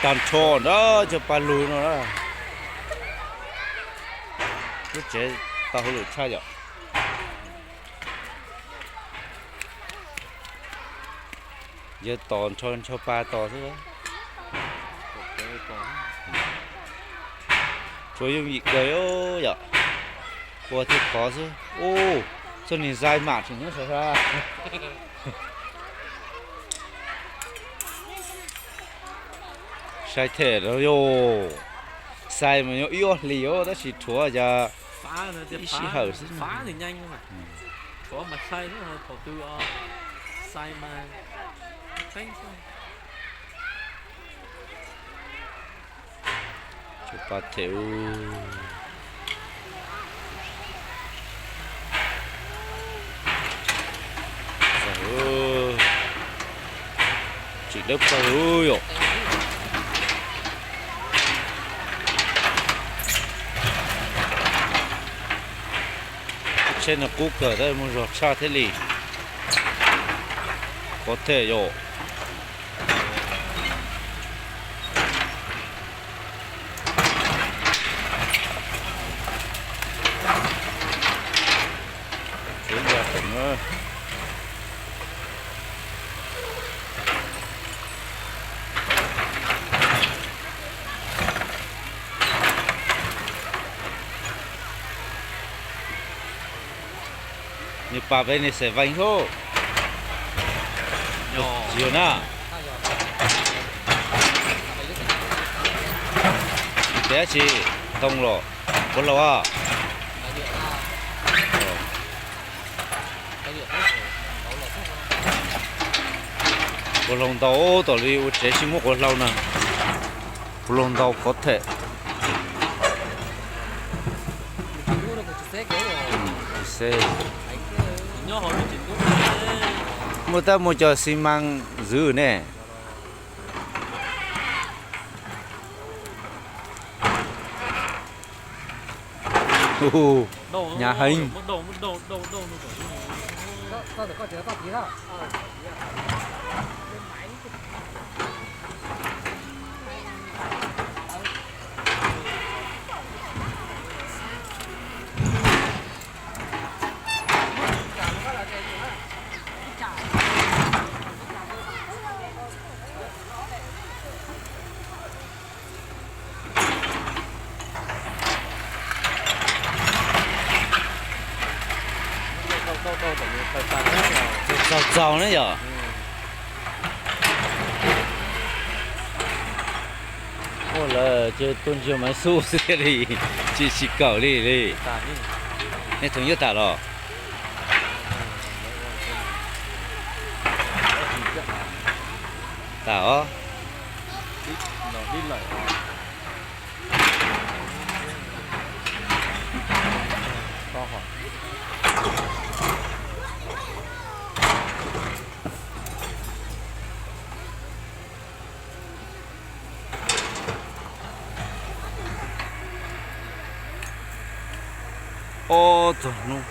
Tag nrho na, cov paj lug no na. Lub tsev tau hauj lwm tshaj yom. Yawg tos nrho ncho pa tos xwb. Tsuas yooj yim kawg yom. Ua thiaj khov xwb. Ub, txoj niag zais mam tseem nyob sawv sab. Sai them los yog, sai mas nyob ib ob hlis os, tab sis rhuav cas ib sij hawm xwb. Cov pa them. Tseem dawb paug yom. Tsheb no qub kawg tab mus zog tshaj thiaj li. Kov them yom. Nws pas peb nws xaim vees hos. Yog na. Tiab tsis ntoo los, puav laus a. Quav hlau ntau, tom li ua tsev tsis muaj quav hlau na. Quav hlau ntau kov them. Muaj tab muaj cov xi mas zwv ne. Hnyav heev. Txaus txaus na yom. Ua lawm ces tuaj ntsia Maiv Xub xwb thiaj li, tsis tsis kawm li li. Nej thaum yuav tas los? Tas os. Ob txog hnub.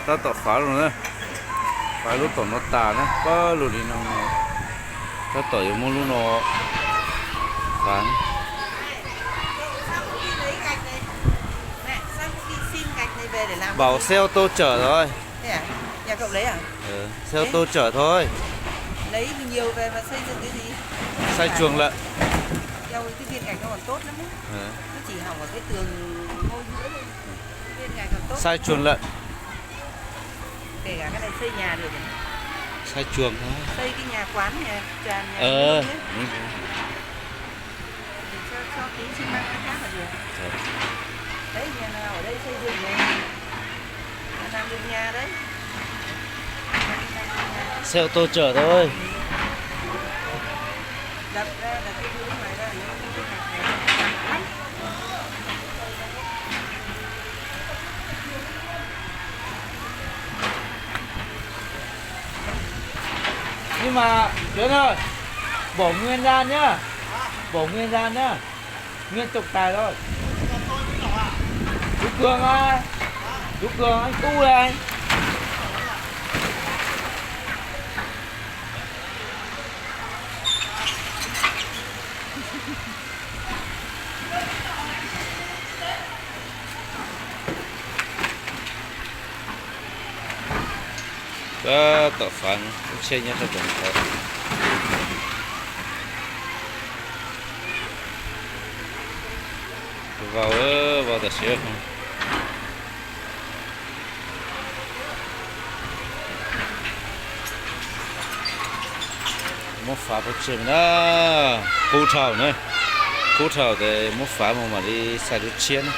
Tab tom fav los na, fav lub tom no tas na, pab lug li no, tab tom yuav muab lub no fav. Bảo xe ô tô chở rồi. Xe ô tô chở thôi. Sai chuồng lợn. Sai chuồng lợn. Sai chuồng thôi. Ờ. Xe ô tô chở thôi. Nhưng mà, Tuấn ơi, bỏ nguyên ra nhá. Bỏ nguyên ra nhá. Nguyên trọng tài thôi. Chú Cường ơi. Chú Cường, anh Tu đây. Tab tom fav lub tsheb nyob sab tom ntawd. Vau, vau tam sim. Muab fav pov tseg na, qub dhau na, qub dhau ces muab fav mus mam li xais lub tshiab na.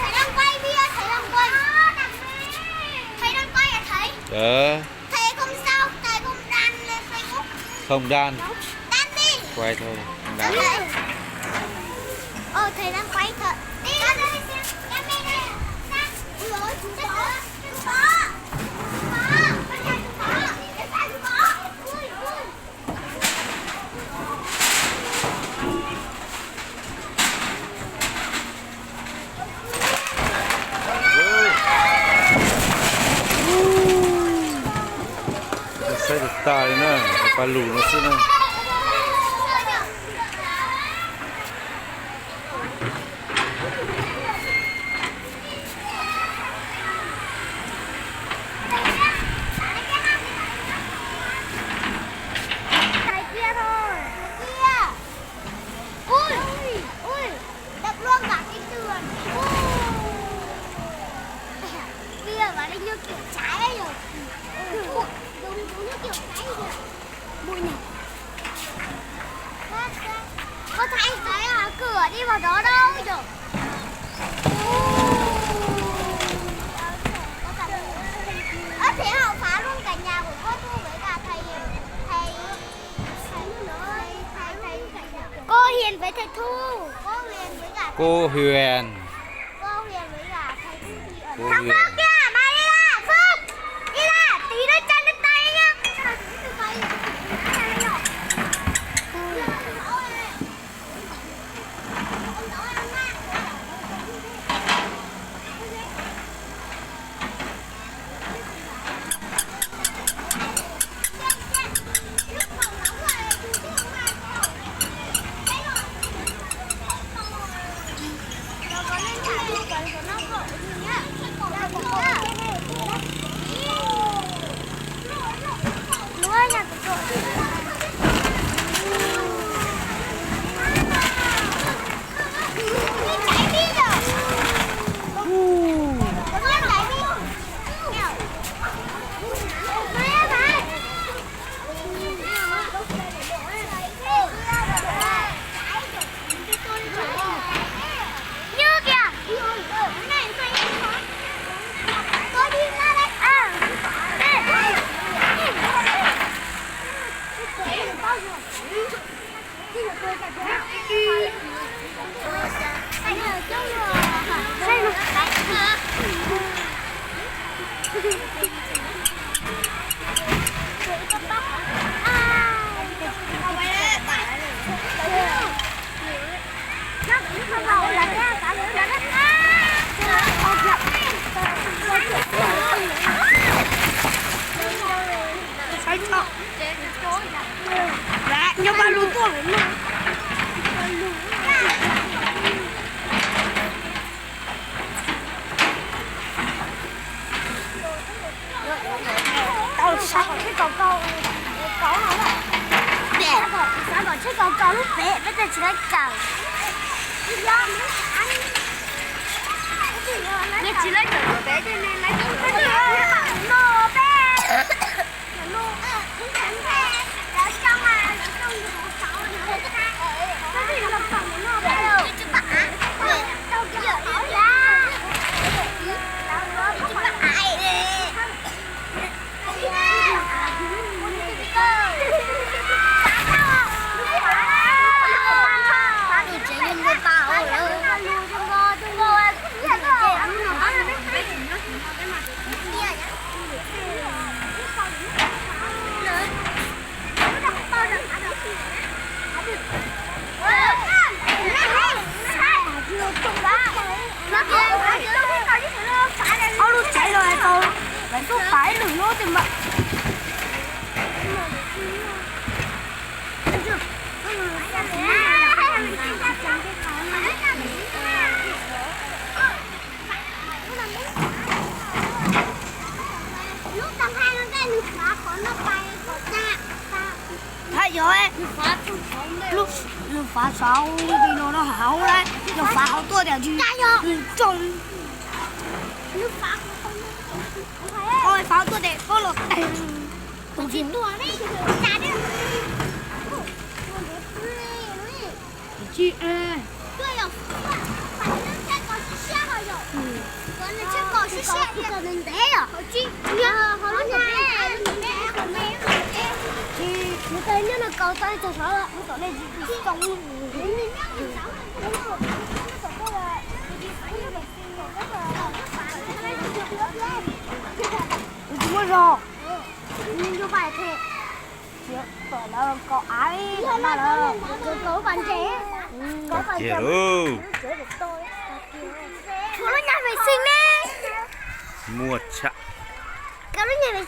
Thầy đang quay video, thầy đang quay. Thầy đang quay à thầy? Ờ. Thầy không sao, thầy không đăng lên Facebook. Không đăng. Đăng đi. Quay thôi, không đăng. Ờ, thầy đang quay thật. Đi, đi, đi, đi. Đăng đi, đi. Ui dồi ôi, chú chó. Chú chó. Chú chó. Chú chó. Ui, ui. Saib tas tas li na, pa lus no xwb na. Ui, ui, đập luôn cả cái tường. Ui. Bây giờ vào đây như kiểu cháy rồi. Ui, đúng, đúng như kiểu cháy kìa. Mùi nhỉ? Có thấy cái, à, cửa đi vào đó đâu rồi. Ơ, thế họ phá luôn cả nhà của cô Thu với cả thầy, thầy, thầy, thầy, thầy, thầy. Cô Hiền với thầy Thu. Cô Hiền với cả thầy Thu. Cô Hiền. Cô Hiền với cả thầy Thu thì ở Cô đâu? Thằng Hiền. Phước kìa, mày đi ra, Phước. Đi ra, tí nữa chân đứt tay nhá. Như kìa. Nyob pab lug tuaj lawm no. Tau xav kom tsheb kaus kaus, kaus no, xav kom tsheb kaus kaus lub pem peb thiaj tsis tau kawm. Nws tsis tau kawm pem, no peb. Thab yog, nws fav saud li no no hauv lawm, yog fav hauv tuaj tiag tsis tsoom. Fav tuaj tes pob los tes. Nws nyob no kaus tau tag saud, mus tom nej tsis tau. Kuv tsis muaj zog. Tom lawv kaus av li, tom lawv kaus pas ntses. Kiag lauj. Tshuav lub nyuag vej xees ne. Muaj tshaj. Koj lub nyuag vej